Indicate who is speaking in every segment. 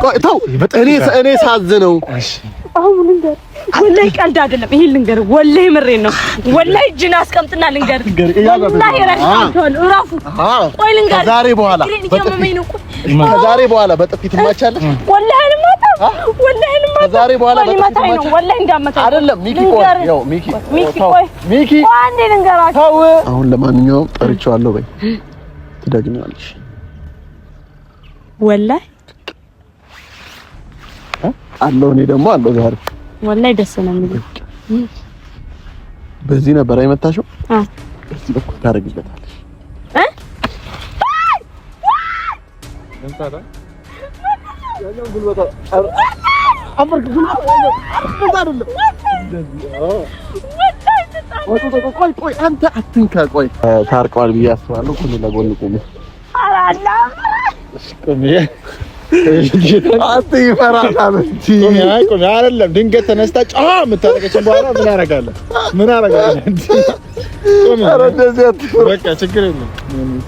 Speaker 1: ቆይ ተው፣ እኔ ሳዝነው
Speaker 2: አሁን ልንገር፣ ወላሂ ቀልድ አይደለም። ይሄን ልንገር፣ ወላሂ ምሬን ነው። ወላሂ እጅን አስቀምጥና ልንገር። ወላሂ እረፉ። ቆይ ልንገር፣
Speaker 1: ከዛሬ በኋላ ከዛሬ በኋላ በጥፊ ትማቻለሽ።
Speaker 2: ወላሂ አልማታም። ወላሂ አልማታም።
Speaker 1: ከዛሬ በኋላ
Speaker 2: በጥፊ ነው። ወላሂ እንዳመታኝ
Speaker 1: አይደለም። ሚኪ ቆይ፣ ያው ሚኪ
Speaker 2: ሚኪ ቆይ፣
Speaker 1: ሚኪ
Speaker 2: ቆይ አንዴ ልንገራችሁ።
Speaker 1: ተው። አሁን ለማንኛውም ጠርቼዋለሁ። በይ ትደግሚዋለሽ።
Speaker 2: ወላሂ
Speaker 1: አለው እኔ ደግሞ አለው ዛሬ
Speaker 2: ወላሂ ደስ ነው የሚለው።
Speaker 1: በዚህ ነበር አይመታሽው?
Speaker 2: አዎ፣
Speaker 1: በዚህ በኩል ታደርጊበታለሽ። ቆይ ቆይ፣ አንተ አትንካ። ቆይ ታርቀዋል ብዬ አስባለሁ። ጎን ለጎን ቁሙ። አንተ ይፈራታል እንጂ
Speaker 3: አይደለም። ድንገት ተነስታ ጫ የምታደርገችን በኋላ ምን አደርጋለሁ? ምን አደርጋለሁ? በቃ ችግር የለም፣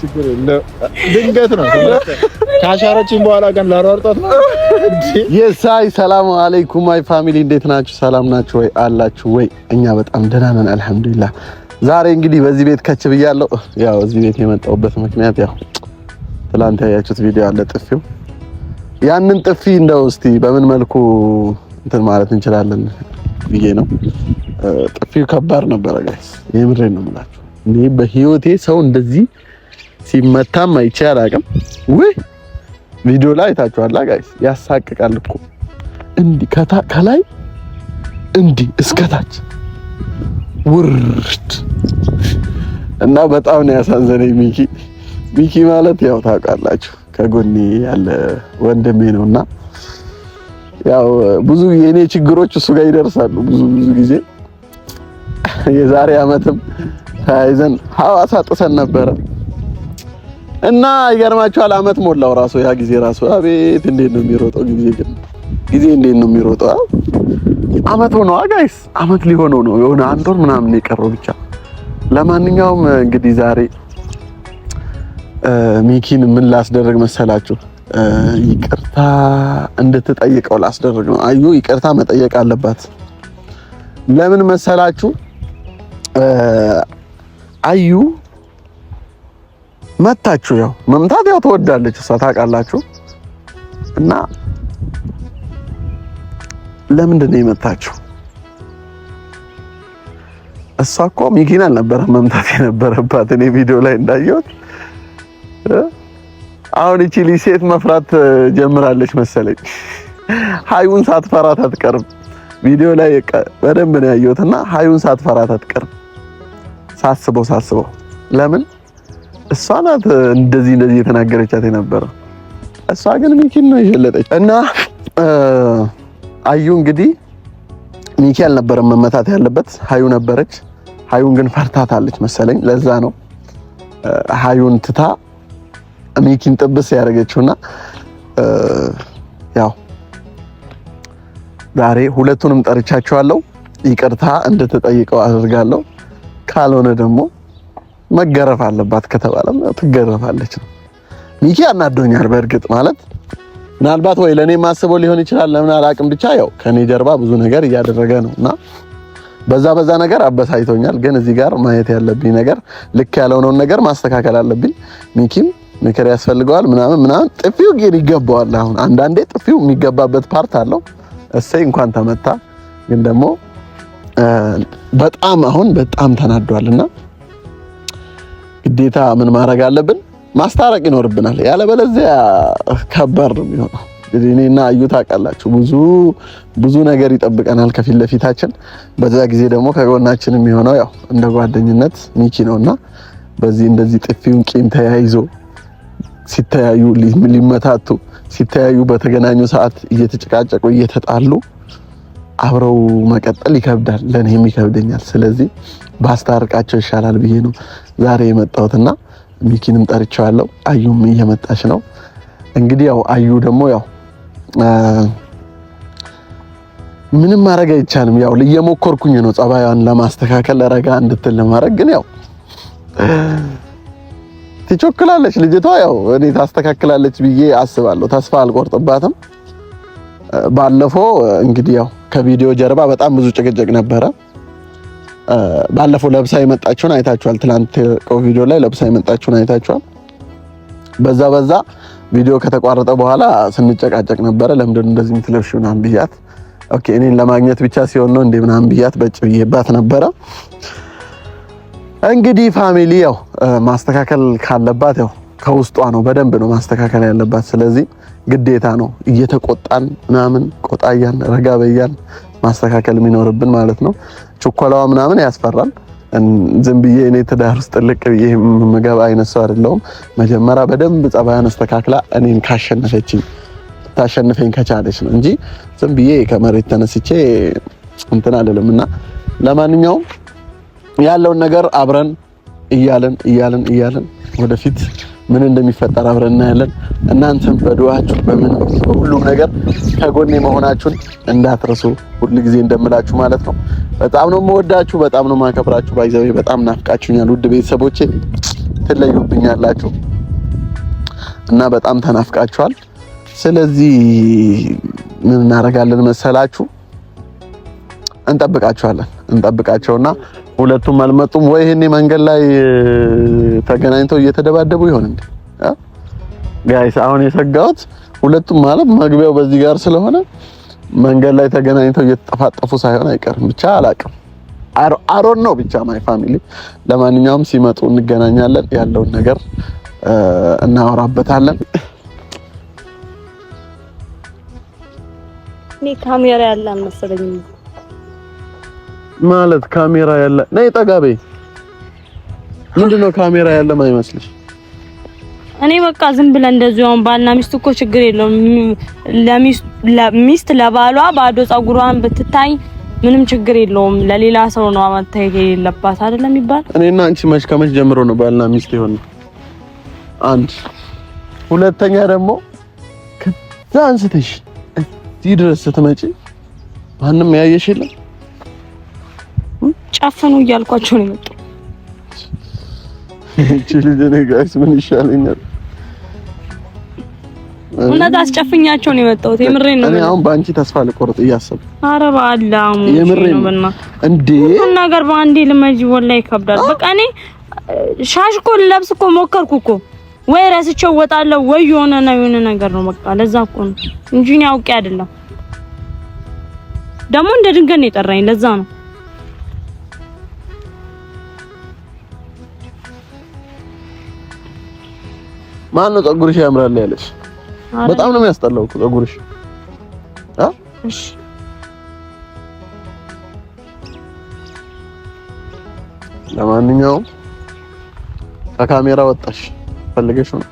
Speaker 3: ችግር የለም። ድንገት ነው። ካሻረችን በኋላ ግን ላሯርጧት ነው።
Speaker 1: የሳይ ሰላም አለይኩም my family፣ እንዴት ናችሁ? ሰላም ናችሁ ወይ? አላችሁ ወይ? እኛ በጣም ደህና ነን አልሐምዱሊላህ። ዛሬ እንግዲህ በዚህ ቤት ከች ብያለሁ። ያው እዚህ ቤት የመጣሁበት ምክንያት ያው ትላንት ያያችሁት ቪዲዮ አለ ጥፊው ያንን ጥፊ እንደው እስቲ በምን መልኩ እንትን ማለት እንችላለን ብዬ ነው። ጥፊው ከባድ ነበረ guys፣ የምሬን ነው የምላችሁ። እኔ በህይወቴ ሰው እንደዚህ ሲመታም አይቼ አላውቅም። ውይ ቪዲዮ ላይ አይታችኋላ guys፣ ያሳቅቃል እኮ እንዲህ ከላይ እንዲህ እስከታች ውርድ እና በጣም ነው ያሳዘነኝ ሚኪ። ሚኪ ማለት ያው ታውቃላችሁ ከጎኔ ያለ ወንድሜ ነውና ያው ብዙ የኔ ችግሮች እሱ ጋር ይደርሳሉ። ብዙ ብዙ ጊዜ የዛሬ አመትም ተያይዘን ሐዋሳ ጥሰን ነበረ እና ይገርማችኋል፣ አመት ሞላው ራሱ ያ ጊዜ ራሱ። አቤት እንዴት ነው የሚሮጠው ጊዜ! ግን ጊዜ እንዴት ነው የሚሮጠው? አመት ሆነዋ guys፣ አመት ሊሆነው ነው። የሆነ አንድ ወር ምናምን የቀረው ብቻ። ለማንኛውም እንግዲህ ዛሬ ሚኪን ምን ላስደርግ መሰላችሁ? ይቅርታ እንድትጠይቀው ላስደርግ ነው። አዩ ይቅርታ መጠየቅ አለባት። ለምን መሰላችሁ? አዩ መታችሁ። ያው መምታት ያው ትወዳለች እሷ ታውቃላችሁ። እና ለምንድን ነው የመታችሁ? እሷ እኮ ሚኪን አልነበረም መምታት የነበረባት እኔ ቪዲዮ ላይ እንዳየሁት አሁን እቺ ልጅ ሴት መፍራት ጀምራለች መሰለኝ። ሀዩን ሳትፈራት አትቀርም። ቪዲዮ ላይ በደንብ ነው ያየሁትና ሀዩን ሳትፈራት አትቀርም። ሳስበው ሳስበው ለምን እሷ ናት እንደዚህ እንደዚህ የተናገረቻት የነበረው። እሷ ግን ሚኪን ነው የሸለጠች። እና አዩ እንግዲህ ሚኪ አልነበረም መመታት ያለበት ሀዩ ነበረች። ሀዩን ግን ፈርታታለች መሰለኝ። ለዛ ነው ሀዩን ትታ ሚኪን ጥብስ ያደረገችውና ያው ዛሬ ሁለቱንም ጠርቻቸዋለሁ። ይቅርታ እንድትጠይቀው አድርጋለሁ። ካልሆነ ደግሞ መገረፍ አለባት ከተባለም ትገረፋለች ነው። ሚኪ አናዶኛል። በእርግጥ ማለት ምናልባት ወይ ለእኔ ማስበው ሊሆን ይችላል፣ ለምን አላቅም። ብቻ ያው ከኔ ጀርባ ብዙ ነገር እያደረገ ነው እና በዛ በዛ ነገር አበሳይቶኛል። ግን እዚህ ጋር ማየት ያለብኝ ነገር ልክ ያልሆነውን ነገር ማስተካከል አለብኝ። ሚኪም ምክር ያስፈልገዋል ምናምን ምናምን። ጥፊው ግን ይገባዋል። አሁን አንዳንዴ ጥፊው የሚገባበት part አለው። እሰይ እንኳን ተመታ። ግን ደግሞ በጣም አሁን በጣም ተናዷልና ግዴታ ምን ማድረግ አለብን? ማስታረቅ ይኖርብናል። ያለበለዚያ ከባድ ነው የሚሆነው። እንግዲህ እኔና አዩ ታውቃላችሁ ብዙ ብዙ ነገር ይጠብቀናል ከፊት ለፊታችን። በዛ ጊዜ ደግሞ ከጎናችን የሚሆነው ያው እንደ ጓደኝነት ሚኪ ነውና በዚህ እንደዚህ ጥፊውን ቂም ተያይዞ ሲተያዩ ሊመታቱ ሲተያዩ በተገናኙ ሰዓት እየተጨቃጨቁ እየተጣሉ አብረው መቀጠል ይከብዳል፣ ለእኔም ይከብደኛል። ስለዚህ ባስታርቃቸው ይሻላል ብዬ ነው ዛሬ የመጣሁትና ሚኪንም ጠርቼዋለሁ። አዩም እየመጣች ነው። እንግዲህ ያው አዩ ደግሞ ያው ምንም ማድረግ አይቻልም። ያው እየሞከርኩኝ ነው ጸባዩን ለማስተካከል ረጋ እንድትል ለማድረግ ግን ያው ትቾክላለች ልጅቷ። ያው እኔ ታስተካክላለች ብዬ አስባለሁ። ተስፋ አልቆርጥባትም። ባለፈው እንግዲህ ያው ከቪዲዮ ጀርባ በጣም ብዙ ጭቅጭቅ ነበረ። ባለፈው ለብሳ የመጣችሁን አይታችኋል። ትላንት ቪዲዮ ላይ ለብሳ የመጣችሁን አይታችኋል። በዛ ቪዲዮ ከተቋረጠ በኋላ ስንጨቃጨቅ ነበረ። ለምንድን እንደዚህ የምትለብሺው ምናምን ብያት፣ okay እኔን ለማግኘት ብቻ ሲሆን ነው እንዴ ምናምን ብያት በጭ ብዬባት ነበረ። እንግዲህ family ያው ማስተካከል ካለባት ያው ከውስጧ ነው በደንብ ነው ማስተካከል ያለባት። ስለዚህ ግዴታ ነው እየተቆጣን ምናምን ቆጣ እያልን ረጋ በያል ማስተካከል የሚኖርብን ማለት ነው። ችኮላዋ ምናምን ያስፈራል። ዝም ብዬ እኔ ትዳር ውስጥ ጥልቅ ብዬ የምገባ አይነት ሰው አይደለሁም። መጀመሪያ በደንብ ጸባያን አስተካክላ እኔን ካሸነፈችኝ ታሸንፈኝ ከቻለች ነው እንጂ ዝም ብዬ ከመሬት ተነስቼ እንትን አልልም። እና ለማንኛውም ያለውን ነገር አብረን እያለን እያለን እያለን ወደፊት ምን እንደሚፈጠር አብረን እናያለን። እናንተም በዱዓችሁ በምን በሁሉም ነገር ከጎኔ መሆናችሁን እንዳትረሱ፣ ሁል ጊዜ እንደምላችሁ ማለት ነው። በጣም ነው የምወዳችሁ፣ በጣም ነው የማከብራችሁ። by the way በጣም ናፍቃችሁኛል ውድ ቤተሰቦቼ፣ ትለዩብኛላችሁ እና በጣም ተናፍቃችኋል። ስለዚህ ምን እናደርጋለን መሰላችሁ? እንጠብቃችኋለን። እንጠብቃቸውና ሁለቱም አልመጡም ወይ? ይሄኔ መንገድ ላይ ተገናኝተው እየተደባደቡ ይሆን እንዴ? guys አሁን የሰጋሁት ሁለቱም ማለት መግቢያው በዚህ ጋር ስለሆነ መንገድ ላይ ተገናኝተው እየተጠፋጠፉ ሳይሆን አይቀርም። ብቻ አላቅም፣ አሮን ነው ብቻ my family። ለማንኛውም ሲመጡ እንገናኛለን፣ ያለውን ነገር እናወራበታለን።
Speaker 2: እኔ ካሜራ ያለ መሰለኝ
Speaker 1: ማለት ካሜራ ያለ ነይ ጠጋ በይ። ምንድነው ካሜራ ያለ ማይመስልሽ?
Speaker 2: እኔ በቃ ዝም ብለን እንደዚሁ አሁን ባልና ሚስት እኮ ችግር የለውም። ለሚስት ለባሏ ባዶ ጸጉሯን ብትታይ ምንም ችግር የለውም። ለሌላ ሰው ነው መታየት የሌለባት አይደለም የሚባል።
Speaker 1: እኔና አንቺ መች ከመች ጀምሮ ነው ባልና ሚስት የሆነው? አንድ ሁለተኛ ደግሞ ከዛ አንስተሽ እዚህ ድረስ ስትመጪ ማንም ያየሽ የለም።
Speaker 2: ጨፍኑ እያልኳቸው ነው የመጡ።
Speaker 1: እቺ ልጅ እኔ guys ምን ይሻለኛል?
Speaker 2: እውነት አስጨፍኛቸው ነው የመጣሁት። የምሬን ነው።
Speaker 1: እኔ አሁን በአንቺ ተስፋ ልቆርጥ እያሰብኩ።
Speaker 2: ኧረ በአላህ
Speaker 1: የምሬን ነው እንዴ!
Speaker 2: ሁሉን ነገር በአንዴ ልመጂ ወላሂ ይከብዳል። በቃ እኔ ሻሽ እኮ ልለብስ እኮ ሞከርኩ እኮ ወይ ረስቼው እወጣለሁ ወይ የሆነ ነው የሆነ ነገር ነው። በቃ ለዛ እኮ ነው እንጂ እኔ አውቄ አይደለም። ደግሞ እንደ ድንገት ነው የጠራኝ። ለዛ ነው
Speaker 1: ማን ነው ፀጉርሽ ያምራል ያለሽ? በጣም ነው የሚያስጠላው እኮ ፀጉርሽ። እሺ ለማንኛውም ከካሜራ ወጣሽ ፈልገሽ ነው።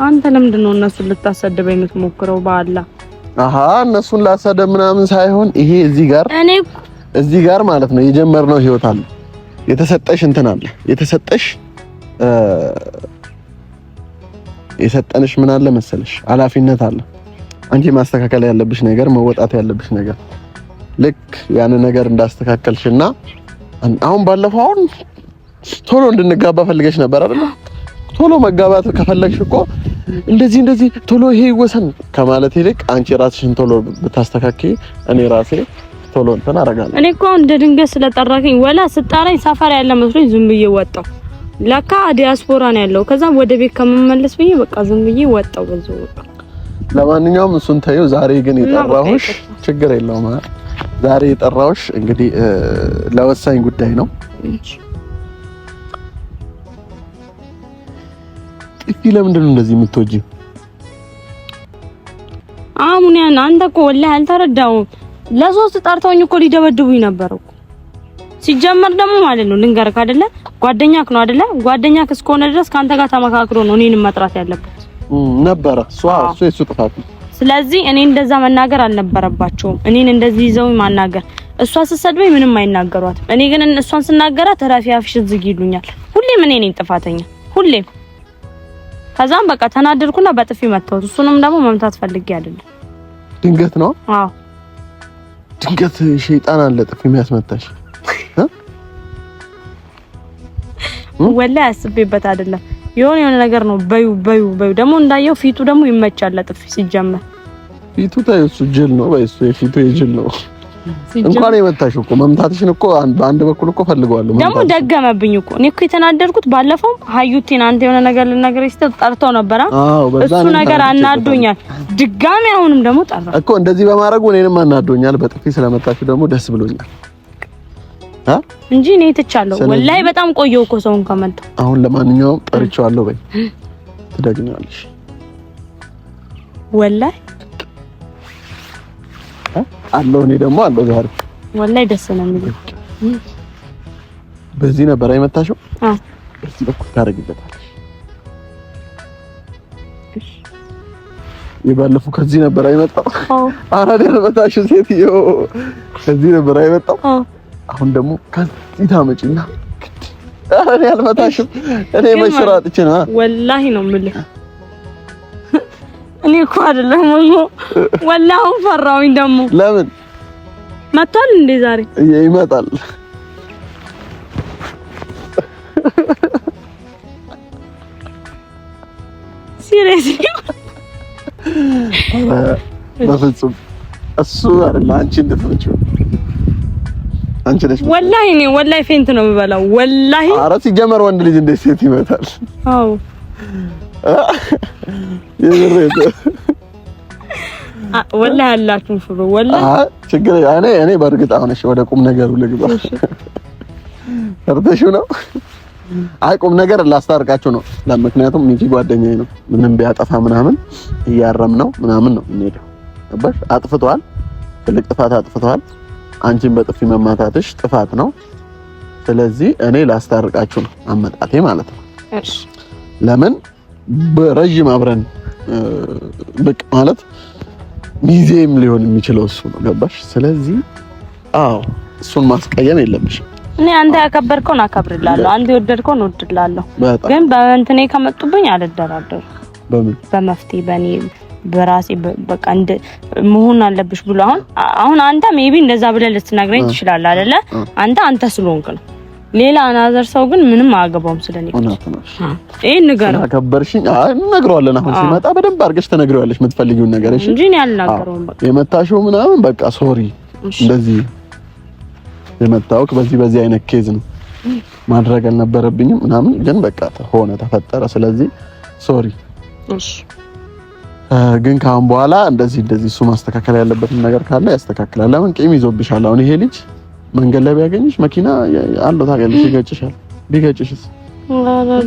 Speaker 2: አንተ ለምንድን ነው እነሱን ልታሰድበኝ የምትሞክረው? በአላህ
Speaker 1: አሃ እነሱን ላሰደብ ምናምን ሳይሆን ይሄ እዚህ ጋር እኔ እዚህ ጋር ማለት ነው የጀመርነው ህይወት አለ፣ የተሰጠሽ እንትን አለ፣ የተሰጠሽ የሰጠንሽ ምን አለ መሰለሽ ኃላፊነት አለ። አንቺ ማስተካከል ያለብሽ ነገር መወጣት ያለብሽ ነገር ልክ ያን ነገር እንዳስተካከልሽና አሁን ባለፈው አሁን ቶሎ እንድንጋባ ፈልገሽ ነበር አይደል? ቶሎ መጋባት ከፈለግሽ እኮ እንደዚህ እንደዚህ ቶሎ ይሄ ይወሰን ከማለት ይልቅ አንቺ ራስሽን ቶሎ ብታስተካክይ እኔ ራሴ ቶሎ እንትን አደርጋለሁ።
Speaker 2: እኔ እኮ እንደ ድንገት ስለጠራከኝ ወላ ስጣራኝ ሰፈር ያለ መስሎኝ ዝም ብዬ ወጣሁ። ለካ ዲያስፖራ ነው ያለው። ከዛ ወደ ቤት ከመመለስ ብዬ በቃ ዝም ብዬ ወጣሁ በዛው በቃ።
Speaker 1: ለማንኛውም እሱን ተይው። ዛሬ ግን የጠራሁሽ ችግር የለውም። ዛሬ የጠራሁሽ እንግዲህ ለወሳኝ ጉዳይ ነው። ጥፊ ለምንድን ነው እንደዚህ የምትወጂው?
Speaker 2: አሁን ያን አንተ እኮ ወላሂ አልተረዳሁም። ለሶስት ጠርተውኝ እኮ ሊደበድቡኝ ነበር እኮ ሲጀመር ደግሞ ማለት ነው ልንገርህ አይደለ ጓደኛክ ነው አይደለ ጓደኛክ እስከሆነ ድረስ ካንተ ጋር ተመካክሮ ነው እኔንም መጥራት ያለበት
Speaker 1: ነበረ። እሱ እሱ የሱ ጥፋት ነው።
Speaker 2: ስለዚህ እኔ እንደዛ መናገር አልነበረባቸውም። እኔን እንደዚህ ይዘው ማናገር እሷ ስትሰድበኝ ምንም አይናገሯትም። እኔ ግን እሷን ስናገራት እረፊ አፍሽን ዝጊ ይሉኛል። ሁሌም እኔ ነኝ ጥፋተኛ ሁሌም። ከዛም በቃ ተናደድኩና በጥፊ መታሁት። እሱንም ደግሞ መምታት ፈልጌ አይደለም
Speaker 1: ድንገት ነው።
Speaker 2: አዎ
Speaker 1: ድንገት ሸይጣን አለ ጥፊ የሚያስመታሽ
Speaker 2: ወላሂ አስቤበት አይደለም። የሆነ የሆነ ነገር ነው። በዩ በዩ በዩ ደግሞ እንዳየው ፊቱ ደግሞ ይመቻል ለጥፊ። ሲጀመር
Speaker 1: ፊቱ ታዩ እሱ ጅል ነው። በይ እሱ የፊቱ የጅል ነው። እንኳን የመታሽ እኮ መምታትሽን እኮ በአንድ በኩል እኮ ፈልገዋለሁ።
Speaker 2: ደግሞ ደገመብኝ እኮ። እኔ እኮ የተናደድኩት ባለፈው ሀዩቲን አንተ የሆነ ነገር ልነግርህ ስትል ጠርተው ነበራ። እሱ ነገር አናዶኛል። ድጋሚ አሁንም ደግሞ ጠራ
Speaker 1: እኮ እንደዚህ በማድረጉ እኔንም አናዶኛል። በጥፊ ስለመታችሁ ደግሞ ደስ ብሎኛል
Speaker 2: እንጂ እኔ ትቻለሁ። ወላሂ በጣም ቆየሁ እኮ ሰውን ከመጣሁ።
Speaker 1: አሁን ለማንኛውም ጠርቼዋለሁ። በይ ትደግሚዋለሽ።
Speaker 2: ወላሂ
Speaker 1: አለው እኔ ደግሞ አለው ዛሬ
Speaker 2: ወላሂ ደስ ነው የሚለው።
Speaker 1: በዚህ ነበር አይመታሽው? አዎ፣ በዚህ በኩል ታደርጊበታለሽ። የባለፈው ከዚህ ነበር አይመጣው። አዎ፣ ኧረ ደረበታሽው ሴትዮ፣ ከዚህ ነበር አይመጣው። አዎ፣ አሁን ደግሞ ከዚህ ታመጪና፣ ኧረ እኔ አልመታሽም። እኔ መሽራጥቼ ነው
Speaker 2: ወላሂ ነው የምልህ። እኔ እኮ አይደለም ወላሂ አሁን ፈራሁኝ። ደግሞ ለምን መጥቷል እንዴ ዛሬ?
Speaker 1: ይመጣል።
Speaker 2: Seriously
Speaker 1: በፍጹም እሱ አይደለም። አንቺ እንድትመጪው አንቺ ነሽ።
Speaker 2: ወላሂ እኔ ወላሂ faint ነው የምበላው። ወላሂ
Speaker 1: ኧረ ሲጀመር ወንድ ልጅ እንዴት ሴት ይመታል?
Speaker 2: አዎ ወላሂ አላችሁም ፍሩ። ወላሂ
Speaker 1: ችግር እኔ እኔ በእርግጥ አሁን እሺ፣ ወደ ቁም ነገሩ ልግባ። ፈርተሽው ነው? አይ ቁም ነገር ላስታርቃችሁ ነው። ምክንያቱም ሚኪ ጓደኛዬ ነው። ምንም ቢያጠፋ ምናምን እያረም ነው ምናምን ነው የምንሄደው። ገባሽ? አጥፍቷል፣ ትልቅ ጥፋት አጥፍቷል። አንቺን በጥፊ መማታትሽ ጥፋት ነው። ስለዚህ እኔ ላስታርቃችሁ ነው አመጣቴ ማለት ነው። እሺ ለምን በረዥም አብረን ብቅ ማለት ሚዜም ሊሆን የሚችለው እሱ ነው። ገባሽ? ስለዚህ አዎ እሱን ማስቀየም የለብሽም።
Speaker 2: እኔ አንተ ያከበርከውን አከብርላለሁ፣ አንተ የወደድከውን እወድላለሁ። ግን በእንትኔ ከመጡብኝ አልደራደርም።
Speaker 1: በምን
Speaker 2: በመፍትሄ በእኔ በራሴ በቃ እንደ መሆን አለብሽ ብሎ አሁን አሁን አንተ maybe እንደዛ ብለህ ልትነግረኝ ትችላለህ አይደለ? አንተ አንተ ስለሆንክ ነው። ሌላ another ሰው ግን ምንም አያገባውም ስለኔ። ይሄን ንገረው።
Speaker 1: አከበርሽኝ። አይ እንነግረዋለን። አሁን ሲመጣ በደንብ አድርገሽ ትነግሪዋለሽ የምትፈልጊውን ነገር። እሺ
Speaker 2: እንጂ እኔ አልናገረውም።
Speaker 1: በቃ የመታሽው ምናምን በቃ sorry፣ እንደዚህ የመታውክ በዚህ በዚህ አይነት case ነው ማድረግ አልነበረብኝም ምናምን፣ ግን በቃ ሆነ ተፈጠረ። ስለዚህ sorry።
Speaker 2: እሺ
Speaker 1: ግን ከአሁን በኋላ እንደዚህ እንደዚህ እሱ ማስተካከል ያለበትን ነገር ካለ ያስተካክላል። ለምን ቂም ይዞብሻል። አሁን ይሄ ልጅ መንገድ ላይ ቢያገኝሽ መኪና አለው ታውቂያለሽ፣ ይገጭሻል። ቢገጭሽስ?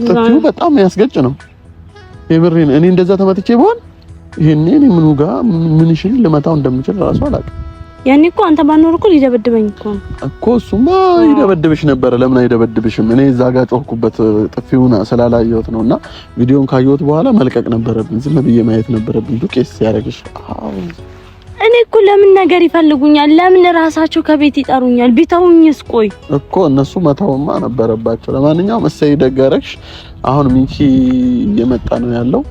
Speaker 1: ጥፊው በጣም ያስገጭ ነው። የምሬን እኔ እንደዛ ተመትቼ ብሆን ይሄኔ እኔ ምኑ ጋር ምንሽን ልመታው እንደምችል እራሱ አላውቅም።
Speaker 2: ያኔ እኮ አንተ ባኖር እኮ ሊደበድበኝ እኮ ነው
Speaker 1: እኮ። እሱማ ይደበድብሽ ነበረ። ለምን አይደበድብሽም? እኔ እዛ ጋር ጮህኩበት ጥፊውን ስላላየሁት ነው። እና ቪዲዮን ካየሁት በኋላ መልቀቅ ነበረብኝ። ዝም ብዬ ማየት ነበረብኝ። ዱቄስ ሲያደርግሽ። አዎ
Speaker 2: እኔ እኮ ለምን ነገር ይፈልጉኛል? ለምን ራሳቸው ከቤት ይጠሩኛል? ቢተውኝስ? ቆይ
Speaker 1: እኮ እነሱ መተውማ ነበረባቸው። ለማንኛውም እሰይ ደግ አደረግሽ። አሁን ሚኪ እየመጣ ነው ያለው።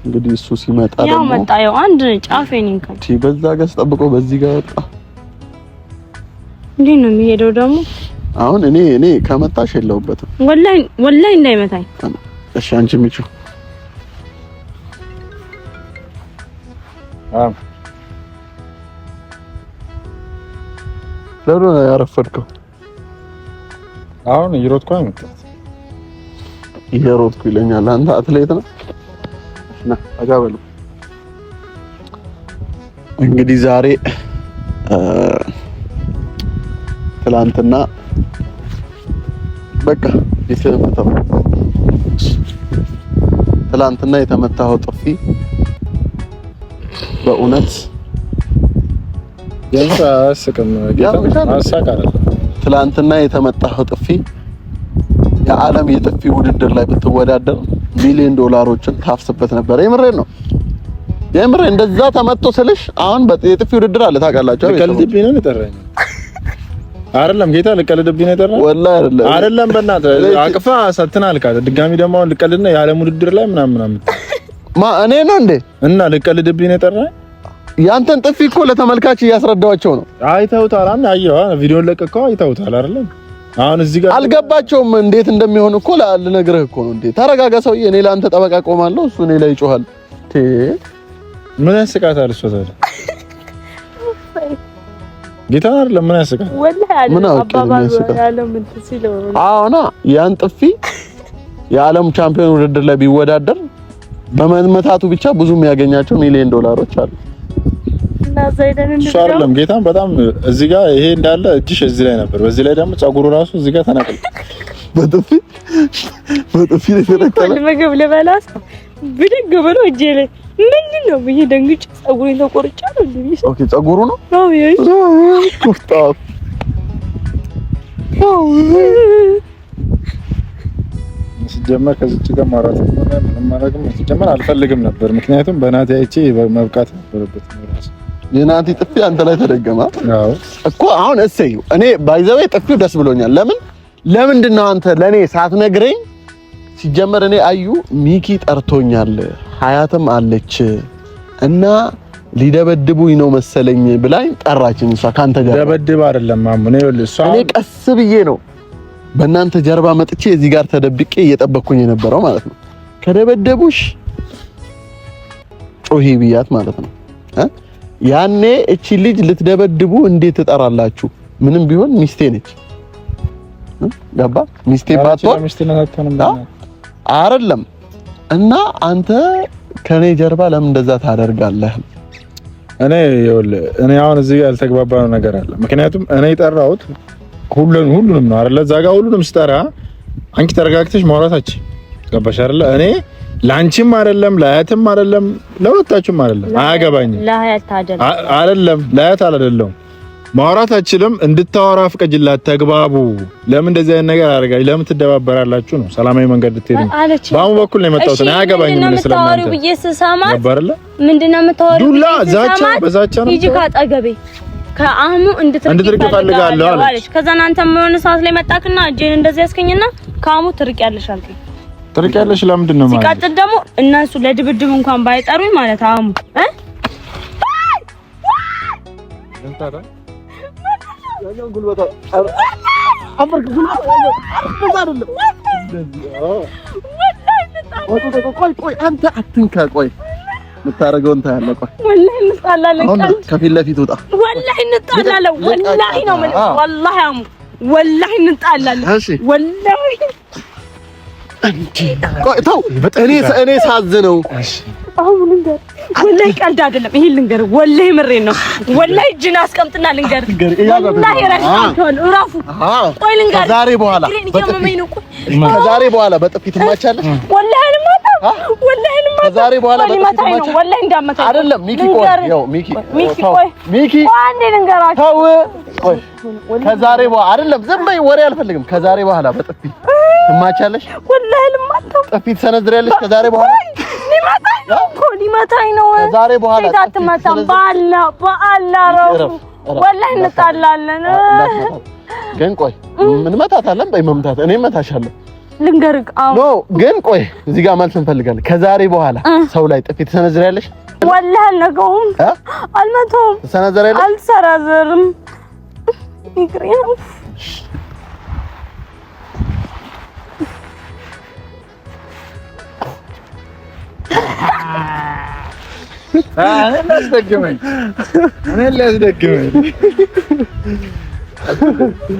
Speaker 1: እንግዲህ እሱ ሲመጣ
Speaker 2: ደግሞ ያው መጣ። ያው አንድ ጫፍ የኔን
Speaker 1: በዛ ጋር ስጠብቀው በዚህ ጋር ወጣ።
Speaker 2: እንዴት ነው የሚሄደው ደግሞ?
Speaker 1: አሁን እኔ እኔ ከመጣሽ የለሁበትም።
Speaker 2: ወላሂ ወላሂ እንዳይመታኝ።
Speaker 1: እሺ አንቺ ሚቹ ለምን ነው ያረፈድከው?
Speaker 3: አሁን እየሮጥኩ አይመጣም።
Speaker 1: እየሮጥኩ ይለኛል። አንተ አትሌት ነህ። ና አጋ በሉ። እንግዲህ ዛሬ ትላንትና በቃ የተመታው ትላንትና የተመታው ጥፊ በእውነት ትላንትና የተመታኸው ጥፊ የዓለም የጥፊ ውድድር ላይ ብትወዳደር ሚሊዮን ዶላሮችን ታፍስበት ነበር። የምሬን ነው። የምሬን እንደዛ ተመቶ ስልሽ አሁን የጥፊ ውድድር አለ ታውቃላችሁ።
Speaker 3: ልቀልድብኝ ነው የጠራኝ። አይደለም ጌታ ልቀልድብኝ ነው የጠራኝ።
Speaker 1: ወላሂ አይደለም
Speaker 3: አይደለም። በእናትህ አቅፋ ሰትን አልካት። ድጋሚ ደግሞ አሁን ልቀልድና የዓለም ውድድር ላይ ምናምን ምናምን
Speaker 1: ማ እኔ ነው እንዴ?
Speaker 3: እና ልቀልድብኝ ነው የጠራኝ።
Speaker 1: ያንተን ጥፊ እኮ ለተመልካች እያስረዳኋቸው ነው።
Speaker 3: አይተውታል። አየኸው፣ ቪዲዮን ለቀቀው፣ አይተውታል አይደለም? አሁን እዚህ ጋር
Speaker 1: አልገባቸውም። እንዴት እንደሚሆን እኮ ልነግርህ እኮ ነው። እንዴ ተረጋጋ ሰውዬ። እኔ ለአንተ ጠበቃ ቆማለሁ፣ እሱ እኔ ላይ ይጮሃል።
Speaker 3: ምን ያስቃታል እሷ ታዲያ? ጌታ አይደለም ምን ያስቃል?
Speaker 1: ምን አውቄ አዎና ያን ጥፊ የዓለም ቻምፒዮን ውድድር ላይ ቢወዳደር በመመታቱ ብቻ ብዙ የሚያገኛቸው ሚሊዮን ዶላሮች አሉ።
Speaker 3: እሱ አይደለም ጌታም በጣም እዚህ ጋር ይሄ እንዳለ እጅሽ እዚህ ላይ ነበር። በዚህ ላይ ደግሞ ፀጉሩ ራሱ እዚህ ጋር ተነቅሎ
Speaker 1: በጥፊ በጥፊ ተነቀለ።
Speaker 2: ምግብ ልበላ ብድግ ብሎ እጄ ላይ ምንድን ነው ብዬ ደንግጬ ፀጉሬን ተቆርጫለሁ።
Speaker 1: Okay ፀጉሩ ነው። አዎ
Speaker 3: ሲጀመር ከዚች ጋር ማውራት ምንም ማድረግም ሲጀመር አልፈልግም ነበር። ምክንያቱም በናቲ አይቼ መብቃት ነበረበት።
Speaker 1: የናቲ ጥፊ አንተ ላይ ተደገመ። አዎ እኮ አሁን እሰይ፣ እኔ by the way ጥፊው ደስ ብሎኛል። ለምን ለምንድን ነው አንተ ለኔ ሳትነግረኝ? ሲጀመር እኔ አዩ ሚኪ ጠርቶኛል፣ ሀያትም አለች እና ሊደበድቡኝ ነው መሰለኝ ብላኝ ጠራችኝ። እሷ ካንተ ጋር
Speaker 3: ደበድብ አይደለም ማሙ ነው።
Speaker 1: እኔ ቀስ ብዬ ነው በእናንተ ጀርባ መጥቼ እዚህ ጋር ተደብቄ እየጠበቅኩኝ የነበረው ማለት ነው። ከደበደቡሽ ጮሂ ብያት ማለት ነው። ያኔ እቺ ልጅ ልትደበድቡ እንዴት ትጠራላችሁ? ምንም ቢሆን ሚስቴ ነች። ገባ? ሚስቴ ባትሆን አይደለም። እና አንተ ከኔ ጀርባ ለምን እንደዛ ታደርጋለህ?
Speaker 3: እኔ ይኸውልህ፣ እኔ አሁን እዚህ ጋር ያልተግባባነው ነገር አለ። ምክንያቱም እኔ የጠራሁት ሁሉንም ነው አይደለ? እዛ ጋር ሁሉንም ስጠራ አንቺ ተረጋግተሽ ማውራታችን ገባሽ አይደለ? እኔ ለአንቺም አይደለም ለአያትም አይደለም ለሁለታችሁም አይደለም፣ አያገባኝም። አይደለም ለአያት አይደለም ማውራት አችልም። እንድታወራ ፍቀጅላት፣ ተግባቡ። ለምን እንደዚህ አይነት ነገር አደርጋችሁ ለምን ትደባበራላችሁ? ነው ሰላማዊ መንገድ ልትሄዱ በአሁኑ በኩል ነው የመጣሁት። እኔ አያገባኝም። ምን
Speaker 2: ስለምታወሪው ብዬ ስሰማት ምንድነው የምታወሪው?
Speaker 3: ዱላ ዛቻ፣ በዛቻ ነው።
Speaker 2: ሂጂ ካጠገቤ ከአህሙ እንድትርቅ እፈልጋለሁ አለች። ከዛ አንተም የሆነ ሰዓት ላይ መጣክና እጄን እንደዚህ ያስከኝና ከአህሙ ትርቂያለሽ አልከኝ።
Speaker 3: ትርቂያለሽ ለምንድን ነው ማለት?
Speaker 2: ሲቀጥል ደግሞ እነሱ ለድብድብ እንኳን ባይጠሩኝ ማለት አህሙ
Speaker 1: ቆይ ቆይ አንተ አትንካ። ቆይ የምታደርገውን ታያለህ። ቆይ
Speaker 2: ወላሂ እንጣላለን።
Speaker 1: ከፊት ለፊት ውጣ።
Speaker 2: ወላሂ እንጣላለን። ወላሂ ነው የምልህ። ወላሂ አሙ ወላሂ እንጣላለን። ወላሂ
Speaker 1: ቆይ ተው። እኔ ሳዝነው
Speaker 2: አሁን ልንገርህ፣ ወላሂ ቀልድ አይደለም። ይሄን ልንገርህ፣ ወላሂ ምሬን ነው። ወላሂ እጅን አስቀምጥና ልንገርህ። ወላሂ እረፉ። ቆይ ልንገርህ፣
Speaker 1: ከዛሬ በኋላ በጥፊ ትማቻለሽ።
Speaker 2: ወላሂ አልማታም። ወላሂ አልማታም።
Speaker 1: ከዛሬ በኋላ በጥፊ
Speaker 2: ትማቻለሽ። ወላሂ እንዳመታኝ
Speaker 1: አይደለም። ሚኪ ቆይ፣ ያው ሚኪ
Speaker 2: ሚኪ ቆይ፣
Speaker 1: ሚኪ
Speaker 2: ቆይ አንዴ ልንገራችሁ።
Speaker 1: ተው ቆይ፣ ከዛሬ በኋላ አይደለም። ዝም በይ፣ ወሬ አልፈልግም። ከዛሬ በኋላ በጥፊ ትማቻለሽ።
Speaker 2: ወላሂ አልማታም።
Speaker 1: ጥፊ ትሰነዝሪያለሽ ከዛሬ በኋላ
Speaker 2: ሊመታኝ ነው እኮ ሊመታኝ ነው።
Speaker 1: ከዛሬ በኋላ
Speaker 2: ሴት አትመታም። በአላህ በአላህ እረፉ። ወላሂ እንጣላለን።
Speaker 1: ግን ቆይ እንመታታለን። በይ መምታት እኔ እመታሻለሁ።
Speaker 2: ልንገርህ
Speaker 1: No ግን ቆይ እዚህ ጋር መልስ እንፈልጋለን። ከዛሬ በኋላ ሰው ላይ ጥፊ ትሰነዝሪያለሽ?
Speaker 2: ወላሂ አልነካውም፣ አልመታውም።
Speaker 1: ትሰነዝሪያለሽ?
Speaker 2: አልሰራዘርም። ይቅር ነው።
Speaker 3: እኔን ሊያስደግመኝ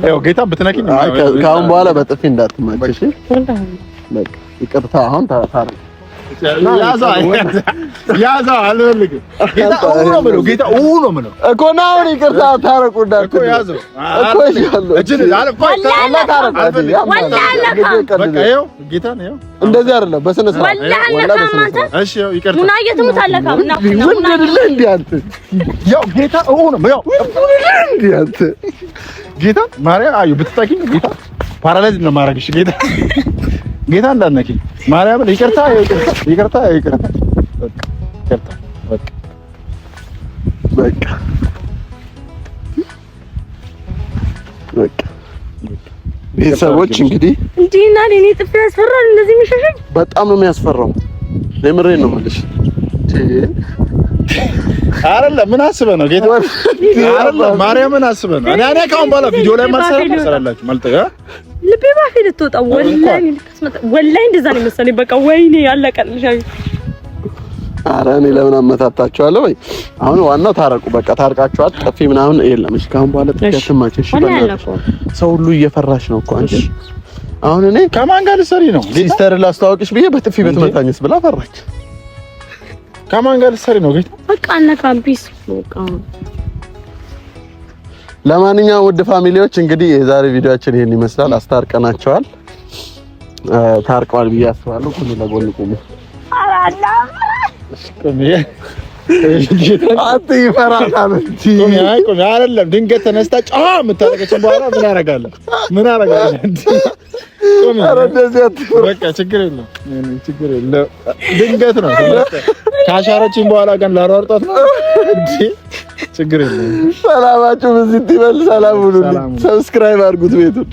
Speaker 3: ያው ጌታ ብትነኪኝ
Speaker 1: ከአሁን በኋላ በጥፊ እንዳትማች። እሺ በቃ ይቅርታ። አሁን ታረቅ።
Speaker 3: ያዛ አልፈልግም። ጌታ ነው የምለው። ጌታ ነው የምለው
Speaker 1: እኮ ና አሁን ይቅርታ ታረቁ
Speaker 3: እኮ ያዘው
Speaker 1: እኮ እንደዚህ አይደለም፣ በስነ ስርዓት
Speaker 3: እሺ። ያው ይቅርታ
Speaker 1: ወንድ አይደለህ እንዴ አንተ?
Speaker 3: ያው ጌታ ነው ያው
Speaker 1: እንዴ አንተ
Speaker 3: ጌታ ማርያም አዩ ብትጠቂኝ ጌታ paralyze ነው የማደርግሽ። ጌታ ጌታ እንዳትነኪኝ ማርያምን። ይቅርታ ይቅርታ ይቅርታ ይቅርታ በቃ ይቅርታ በቃ
Speaker 1: በቃ በቃ ቤተሰቦች እንግዲህ
Speaker 2: እንዲህ እና እኔ ጥፊ ያስፈራል። እንደዚህ የሚሸሸኝ
Speaker 1: በጣም ነው የሚያስፈራው። የምሬን ነው የምልሽ።
Speaker 3: አይደለም ምን አስበህ ነው ጌታ? አይደለም ማርያምን አስበህ ነው። እኔ ከአሁን በኋላ ቪዲዮ ላይ ማሰራላችሁ ማለት
Speaker 2: ልቤ ባፌ ልትወጣ ወላሂ ወላሂ እንደዛ ነው መሰለኝ። በቃ ወይኔ ያለቀልሽ።
Speaker 1: ኧረ እኔ ለምን አመታታችኋለሁ? ወይ አሁን ዋናው ታረቁ። በቃ ታርቃችኋል። ጥፊ ምናምን የለም። እሺ ከአሁን በኋላ ጥፊ አትማች። እሺ ሰው ሁሉ እየፈራሽ ነው እኮ አንቺ። አሁን እኔ
Speaker 3: ከማን ጋር ልትሰሪ ነው?
Speaker 1: sister ላስተዋውቅሽ ብዬ በጥፊ ብትመታኝስ ብላ ፈራች።
Speaker 3: ከማን ጋር ልትሰሪ ነው? ጌታ
Speaker 2: በቃ አነካም። peace በቃ
Speaker 1: ለማንኛውም ውድ family ዎች እንግዲህ የዛሬ ቪዲዮአችን ይሄን ይመስላል። አስታርቀናቸዋል። ታርቀዋል ብዬ አስባለሁ። ጎን ለጎን ቁሙ።
Speaker 3: አይደለም ድንገት ተነስታ ጫ የምታደርገችን በኋላ ምን አደርጋለሁ? ምን አደርጋለሁ? በቃ ችግር የለም ችግር የለም። ድንገት ነው ካሻረችን በኋላ ግን ላሯርጧት ነው። ችግር የለም።
Speaker 1: ሰላማችሁ በዚህ ይበል። ሰላም ሁኑልኝ። subscribe አድርጉት ቤቱን።